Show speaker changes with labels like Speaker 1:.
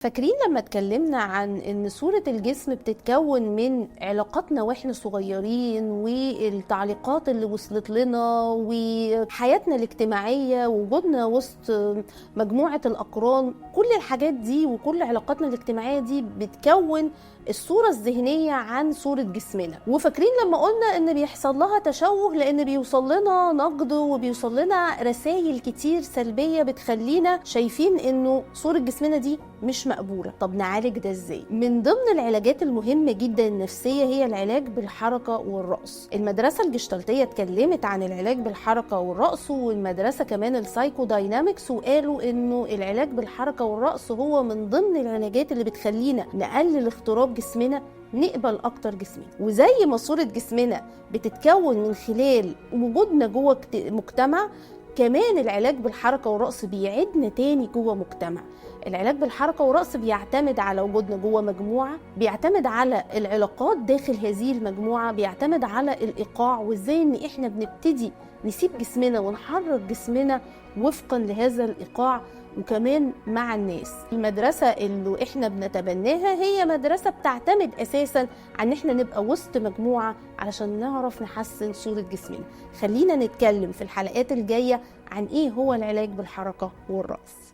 Speaker 1: فاكرين لما اتكلمنا عن ان صورة الجسم بتتكون من علاقاتنا واحنا صغيرين والتعليقات اللي وصلت لنا وحياتنا الاجتماعية ووجودنا وسط مجموعة الأقران، كل الحاجات دي وكل علاقاتنا الاجتماعية دي بتكون الصورة الذهنية عن صورة جسمنا. وفاكرين لما قلنا ان بيحصل لها تشوه لان بيوصل لنا نقد وبيوصل لنا رسائل كتير سلبية بتخلينا شايفين انه صورة جسمنا دي مش مقبولة. طب نعالج ده ازاي؟ من ضمن العلاجات المهمة جدا النفسية هي العلاج بالحركة والرقص. المدرسة الجشتالتية اتكلمت عن العلاج بالحركة والرقص، والمدرسة كمان ال psychodynamics، وقالوا انه العلاج بالحركة والرقص هو من ضمن العلاجات اللي بتخلينا نقلل اغتراب جسمنا، نقبل اكتر جسمنا. وزي ما صورة جسمنا بتتكون من خلال وجودنا جوه مجتمع، كمان العلاج بالحركة والرقص بيعيدنا تاني جوه مجتمع. العلاج بالحركة والرقص بيعتمد على وجودنا جوه مجموعة، بيعتمد على العلاقات داخل هذه المجموعة، بيعتمد على الإيقاع وإزاي إن إحنا بنبتدي نسيب جسمنا ونحرك جسمنا وفقا لهذا الإيقاع، وكمان مع الناس. المدرسة اللي إحنا بنتبناها هي مدرسة بتعتمد أساسا عن إن إحنا نبقى وسط مجموعة علشان نعرف نحسن صورة جسمنا. خلينا نتكلم في الحلقات الجاية عن إيه هو العلاج بالحركة والرقص.